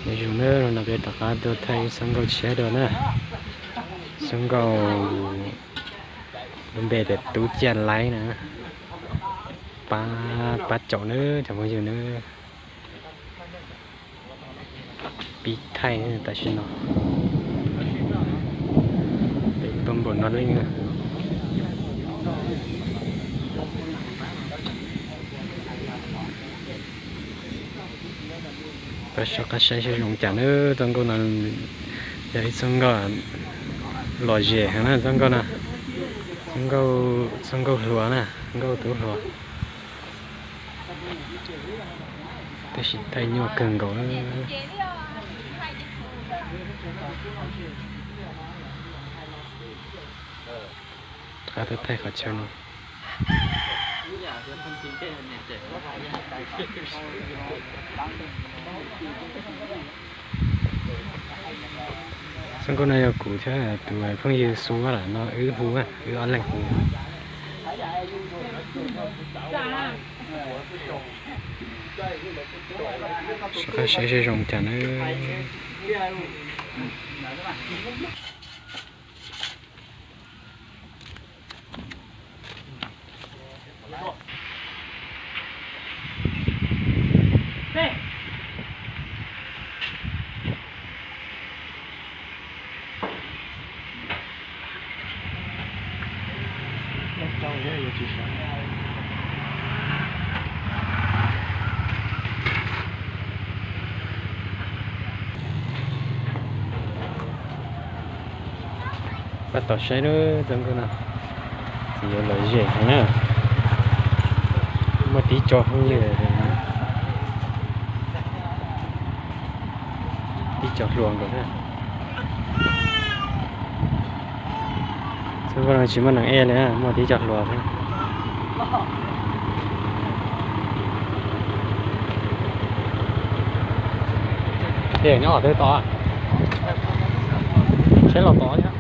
Nyob zoo nawb, no peb rov qab tuaj thaij ib txoj nkauj tshiab dua na. Txoj nkauj lub npe tias Tub Ciaj Laib na. Pab, pab caum nawb cov phooj ywg nawb. Pib thaij tam sim no. Peb tuaj npaum no li. Peb soj qab saib seb zoo cas nawb. Txoj nkauj no yog ib txoj nkauj lom zem heev na, txoj nkauj no. Txoj nkauj, txoj nkauj hluas na, nkauj tub hluas. Tab sis thaij nyuaj kawg nkaus. Rov qab tuaj thaij qhov chaw no. Txoj nkauj no yog kuv thiab tus phooj ywg xub lam no wb hu, wb ob leeg hu. Soj qab saib seb zoo cas nawb. Pab tom saib lub txoj nkauj no, txiv yuav lom zem heev na. Muaj tib co hluas, tib co hluas nkaus na. Txoj nkauj no tsis muaj neeg ej li, muaj tib co hluas xwb. Tias nyob qhov twg tod? Saib los tod thiab.